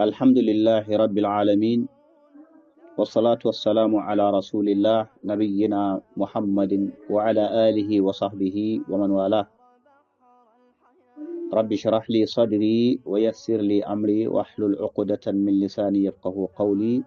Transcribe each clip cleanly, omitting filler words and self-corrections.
alhamdulillahi rabbil alamin wassalatu wassalamu ala rasulillah nabiyyina muhammadin wa ala alihi wa sahbihi wa man wala rabbi shrah li sadri wa yassir li amri wahlul uqdatan min lisani yafqahu qawli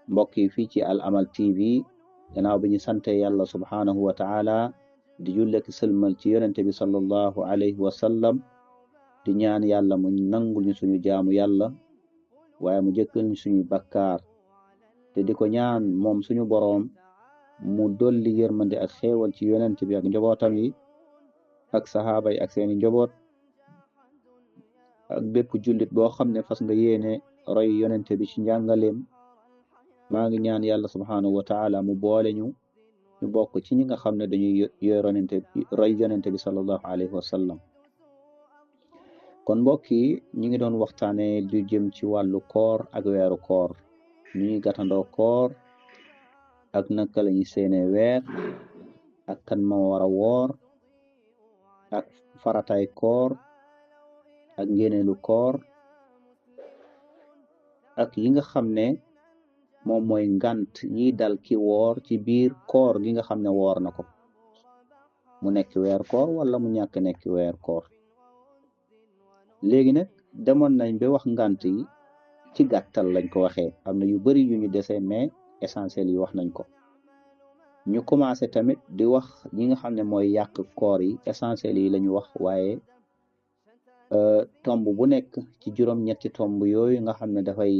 mbokki fii ci Al Amal TV gannaaw bi ñu sante yàlla subhanahu wa ta'ala di julleki sëlmal ci yonente bi sallallahu alayhi wa sallam di ñaan yàlla mu nangul ñu suñu jaamu yàlla waaye mu jëkkal ñu suñu bakkaar te di ko ñaan moom suñu boroom mu dolli yërmande ak xéewal ci yonent bi ak njobootam yi ak sahaaba yi ak seeni njoboot ak bépp jullit boo xam ne fas nga yéene roy yonent bi ci njàngaleem maa ngi ñaan yàlla subhanahu wa ta'ala mu boole ñu bokk ci ñi nga xam ne dañuy roy yonent bi sallallahu alayhi wa sallam kon mbokk yi ñu ngi doon waxtaane lu jëm ci wàllu koor ak weeru koor ñu ñuy gàttandoo koor ak naka lañuy seene weer ak kan moo war a woor ak faratay koor ak ngéneelu koor ak yi nga xam ne moom mooy ngant yi dal ki woor ci biir koor gi nga xam ne woor na ko mu nekk weer koor wala mu ñàkk nekk weer koor léegi nag demoon nañ ba wax ngant yi ci gàttal lañ ko waxee am na yu bari yu ñu desee mais essentiel yi wax nañ ko ñu commencé tamit di wax ñi nga xam ne mooy yàq koor yi essentiel yi lañu wax waaye tomb bu nekk ci juróom-ñetti tomb yooyu nga xam ne dafay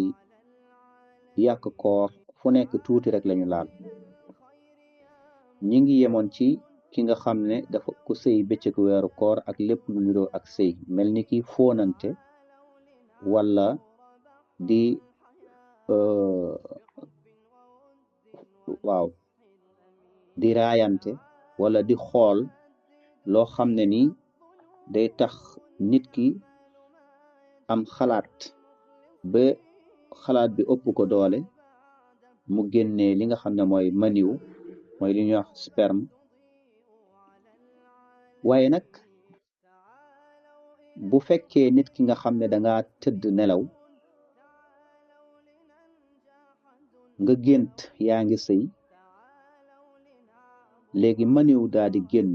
yàq koor fu nekk tuuti rek lañu laal ñi ngi yemoon ci ki nga xam ne dafa ku sëy bëccëgu weeru koor ak lépp lu niroo ak sëy mel ni ki fóonante wala di di raayante wala di xool loo xam ne ni day tax nit ki am xalaat ba xalaat bi ëpp ko doole mu génnee li nga xam ne mooy maniw mooy li ñuy wax sperme waaye nag bu fekkee nit ki nga xam ne danga tëdd nelaw nga gént yaa ngi sëy léegi maniw daa di génn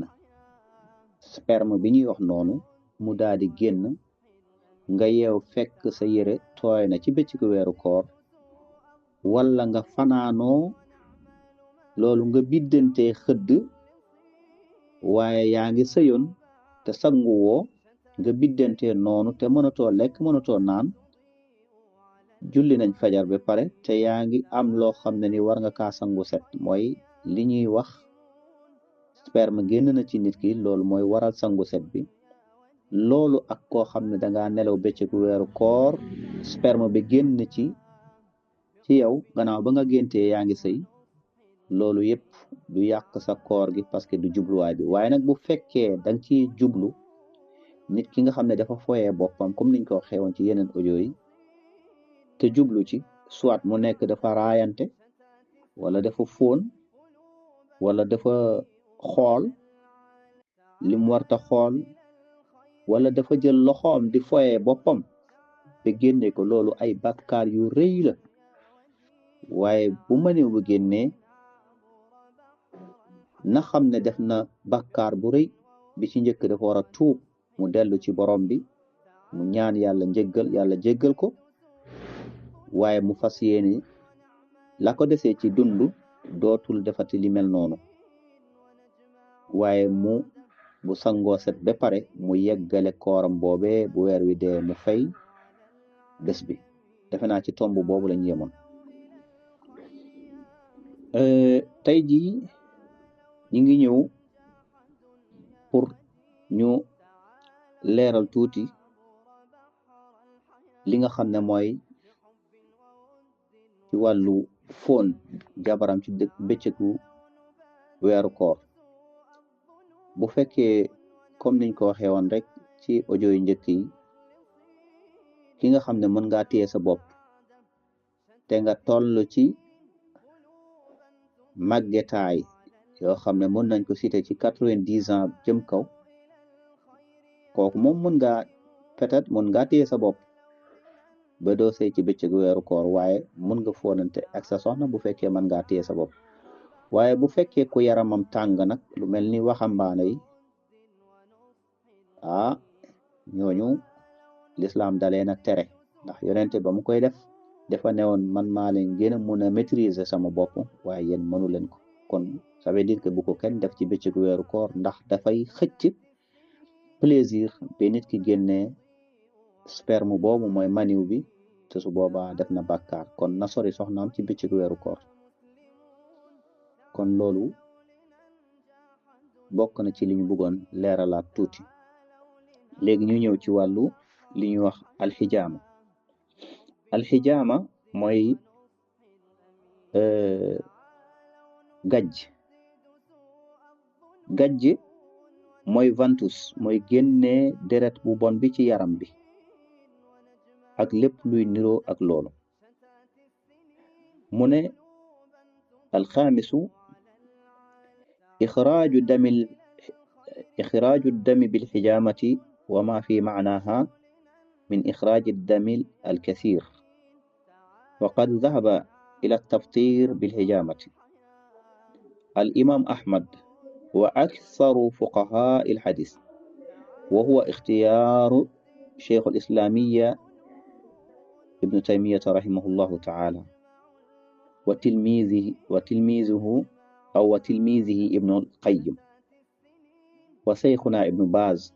sperme bi ñuy wax noonu mu daa di génn nga yeew fekk sa yére tooy na ci bëccëgu weeru koor wala nga fanaanoo loolu nga biddante xëdd waaye yaa ngi sëyoon te sangu woo nga biddante noonu te mënatoo lekk mënatoo naan julli nañ fajar ba pare te yaa ngi am loo xam ne ni war nga kaa sangu set mooy li ñuy wax sperme génn na ci nit ki loolu mooy waral sangu set bi loolu ak koo xam ne danga nelaw bëccëgu weeru koor sperme bi génn ci yow gannaaw ba nga géntee yaa ngi sëy loolu yépp du yàq sa koor gi parce que du jubluwaay bi waaye nag bu fekkee danga ci jublu nit ki nga xam ne dafa foyee boppam comme niñ ko xewoon ci yeneen audio yi te jublu ci soit mu nekk dafa raayante wala dafa fóon wala dafa xool lim warta xool wala dafa jël loxoom di foyee boppam te génne ko loolu ay bàkkaar yu rëy la waaye bu maniw bu génnee na xam ne def na bàkkaar bu rëy bi ci njëkk dafa war a tuub mu dellu ci borom bi mu ñaan yàlla yàlla jéggal ko waaye mu fas yéene la ko desee ci dund dootul defati li mel noonu waaye bu sangoo set ba pare mu yeggale kooram boobee bu weer wi dee mu fay bés bi defe naa ci tomb boobu lañu yemoon tey jii ñi ngi ñëw pour ñu leeral tuuti li nga xam ne mooy ci wàllu fóon jabaram ci bëccëgu weeru koor bu fekkee comme niñ ko waxee woon rek ci audio yu njëkk yi ki nga xam ne mën ngaa téye sa bopp te nga toll ci màggetaay yoo xam ne mën nañ ko cité ci 90 ans jëm kaw kooku moom mën ngaa peut-être mën ngaa téye sa bopp ba doo sëy ci bëccëgu weeru koor waaye mun nga fóonante ak sa soxna bu fekkee mën ngaa téye sa bopp waaye bu fekkee ku yaramam tàng nag lu mel ni waxambaane yi ñooñu lislaam dalee na tere ndax yonente ba mu koy def dafa newoon man maa leen gën a mun a maîtriser sama bopp waaye yéen mënu leen ko kon ça veut dire que bu ko kenn def ci bëccëgu weeru koor ndax dafay xëcc plaisir ba nit ki génnee sperme boobu mooy maniw bi te su boobaa def na bàkkaar kon na sori soxnaam ci bëccëgu weeru koor kon loolu bokk na ci li ñu bëggoon leeralaat tuuti léegi ñu ñëw ci wàllu li ñuy wax alxijaama mooy gajj mooy ventus mooy génnee deret bu bon bi ci yaram bi ak lépp luy niroo ak loolu mu ne alxaamisu ixraaju dami bilxijaamati wa ma fi macnaaha min ixraaji dami alkasir wa qad dahaba ila altaftir bilxijaamati الإمام أحمد وأكثر فقهاء الحديث وهو اختيار شيخ الإسلامية ابن تيمية رحمه الله تعالى وتلميذه ابن القيم وشيخنا ابن باز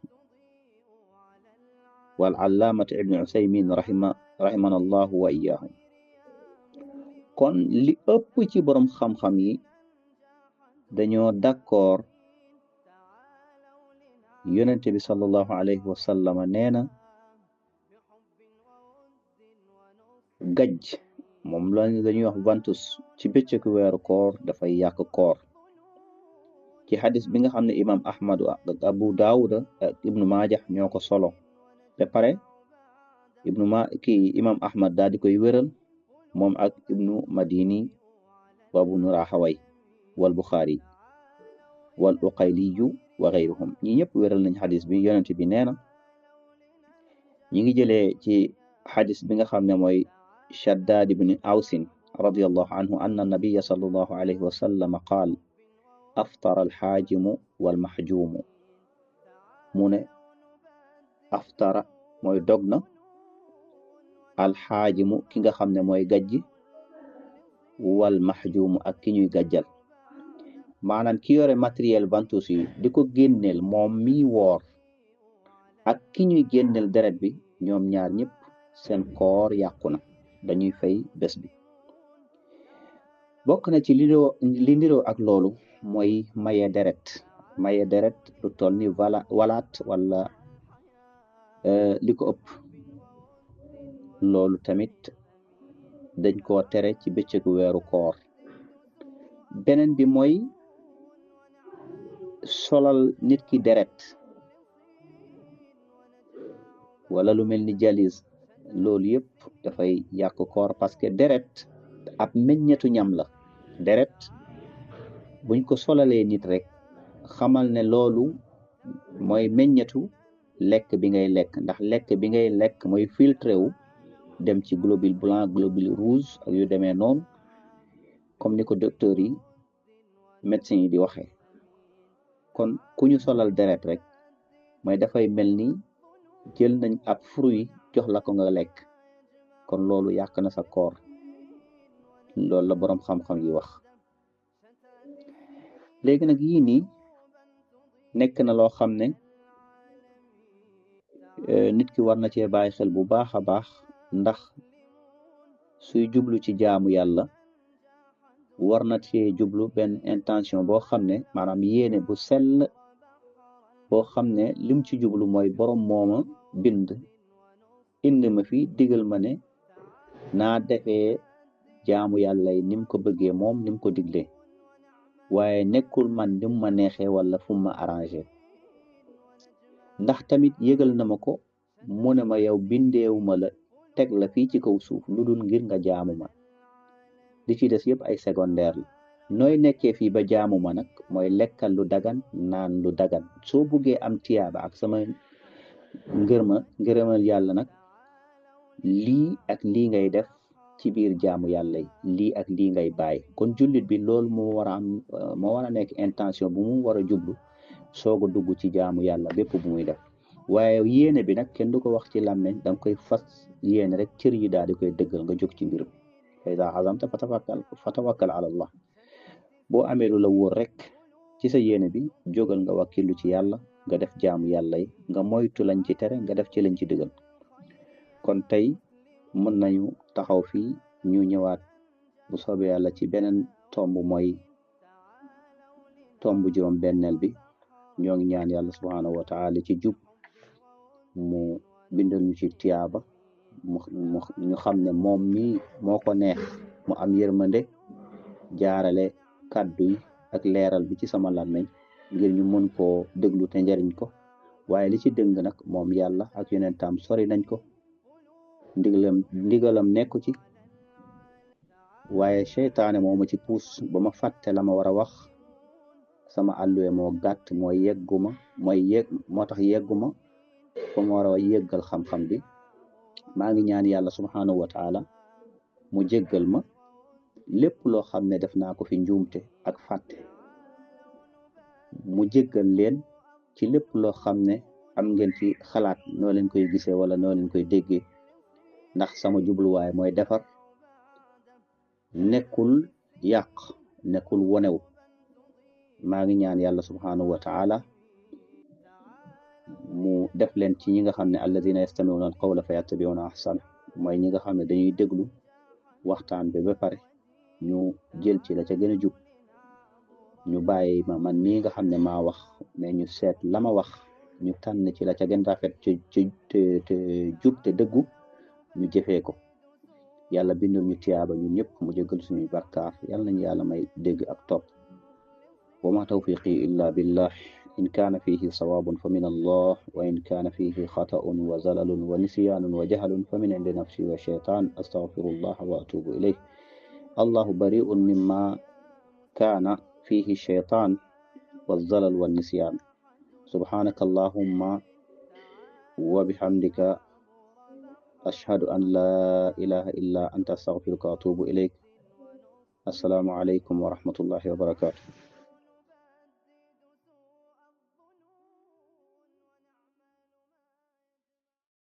والعلامة ابن عثيمين رحمنا الله وإياهم kon li ëpp ci borom xam-xam yi dañoo d'accord yonente bi sallallahu alayhi wa sallam nee na gajj moom la dañuy wax ventus ci bëccëgu weeru koor dafay yàq koor ci xadis bi nga xam ne imam ahmad ak abu daawuda ak ibnu maaja ñoo ko solo ba pare imam ahmad daal di koy wéral moom ak ibnu madini wa abu nurahaway wal buxaari wal uqayliyu wa gayruhum ñi ñëpp wéral nañ xadis bi yonente bi nee na ñi ngi jëlee ci xadis bi nga xam ne mooy shaddad ibn awsin radiyallahu anhu anna nabiya sallallahu alayhi wa sallam qaal aftara alxaajimu walmaxjuumu mu ne aftara mooy dog na alxaajimu ki nga xam ne mooy gajji walmaxjuumu ak ki ñuy gajjal maanaam ki yore matériel ventus yi di ko génneel moom mi woor ak ki ñuy génneel deret bi ñoom ñaar ñëpp seen koor yàqu na dañuy fay bés bi bokk na ci li niroo ak loolu mooy maye deret lu toll ni walaat wala li ko ëpp loolu tamit dañ koo tere ci bëccëgu weeru koor beneen bi mooy solal nit ki deret wala lu mel ni jalis loolu yëpp dafay yàq koor parce que deret ab meññetu ñam la deret buñ ko solalee nit rek xamal ne loolu mooy meññetu lekk bi ngay lekk ndax lekk bi ngay lekk mooy filtré wu dem ci globule blanc globule rouge ak yu demee noonu comme ni ko docteur yi médecins yi di waxee kon ku ñu solal deret rek mooy dafay mel ni jël nañ ab fruit jox la ko nga lekk kon loolu yàq na sa koor loolu la boroom xam-xam yi wax léegi nag yii nii nekk na loo xam ne nit ki war na cee bàyyi xel bu baax a baax ndax suy jublu ci jaamu yàlla war na cee jublu benn intention boo xam ne maanaam yéene bu sell boo xam ne lim ci jublu mooy borom mooma bind indi ma fi digal ma ne naa defee jaamu yàlla yi nim ko bëggee moom nim ko diglee waaye nekkul man nim ma neexee wala fu ma arrangé ndax tamit yëgal na ma ko mu ne ma yow bindeewu ma la teg la fii ci kaw suuf lu dul ngir nga jaamu ma li ci des yëpp ay secondaire la nooy nekkee fii ba jaamu ma nag mooy lekkal lu dagan naan lu dagan soo buggee am tiyaaba ak sama ngërëmal yàlla nag lii ak lii ngay def ci biir jaamu yàlla yi, lii ak lii ngay bàyyi. kon jullit bi loolu moo war a am moo war a nekk intention bu mu war a jublu soog a dugg ci jaamu yàlla bépp bu muy def. waaye yéene bi nag kenn du ko wax ci làmmeñ, da nga koy fas yéene rek cër yi daal di koy dëggal nga jóg ci mbir mi. fa iza azamta fa tawakkal ala allah. boo amee lu la wóor rek ci sa yéene bi, jógal nga wakkilu ci yàlla, nga def jaamu yàlla yi, nga moytu lañ ci tere, nga def ci lañ ci digal. kon tey mën nañu taxaw fii, ñu ñëwaat bu soobee yàlla ci beneen tomb, mooy tomb juróom benneel bi. ñoo ngi ñaan yàlla subhanahu wa taala ci jub mu bindal ñu ci tiyaaba, ñu xam ne moom mi moo ko neex mu am yërmande jaarale kàddu yi ak leeral bi ci sama làmmeñ ngir ñu mën koo déglu te njariñ ko. waaye li ci dëng nag moom yàlla ak yonentam sori nañ ko, ndigalam nekku ci. waaye seytaane moo ma ci puus ba ma fàtte la ma war a wax. sama àlluwe moo gàtt, moo tax yegguma fa ma war a yeggal xam-xam bi. maa ngi ñaan yàlla subhanahu wa taala mu jéggal ma lépp loo xam ne def naa ko fi njuumte ak fàtte. mu jéggal leen ci lépp loo xam ne am ngeen ci xalaat noo leen koy gisee wala noo leen koy déggee, ndax sama jubluwaay mooy defar, nekkul yàq, nekkul wonew. maa ngi ñaan yàlla subhanahu wa taala mu def leen ci ñi nga xam ne alladina yastamiuna al qawla fa yattabiuna ahsana, mooy ñi nga xam ne dañuy déglu waxtaan bi ba pare ñu jël ci la ca gën a jub. ñu bàyyi ma man mii nga xam ne maa wax, mais ñu seet la ma wax, ñu tànn ci la ca gën rafet te jub te dëggu, ñu jëfee ko. yàlla bindul ñu tiyaaba ñun ñëpp, mu jéggal suñuy barkaar. yàlla nañu yàlla may dégg ak topp. wa ma tawfiqi illa billah, in kaana fihi sawaabun fa min allah, wa in kaana fihi xata'un wa zalalun wa nisyaanun wa jahalun fa min indi nafsi wa shaytaan, astaghfirullah wa atubu ilayh. allahu bari'un mimma kaana fihi shaytaan wa zalal wa nisyaan. subhanaka allahumma wa bihamdika, ashhadu an la ilaha illa anta, astaghfiruka wa atubu ilayk. assalaamu alaykum wa rahmatullahi wa barakatuh.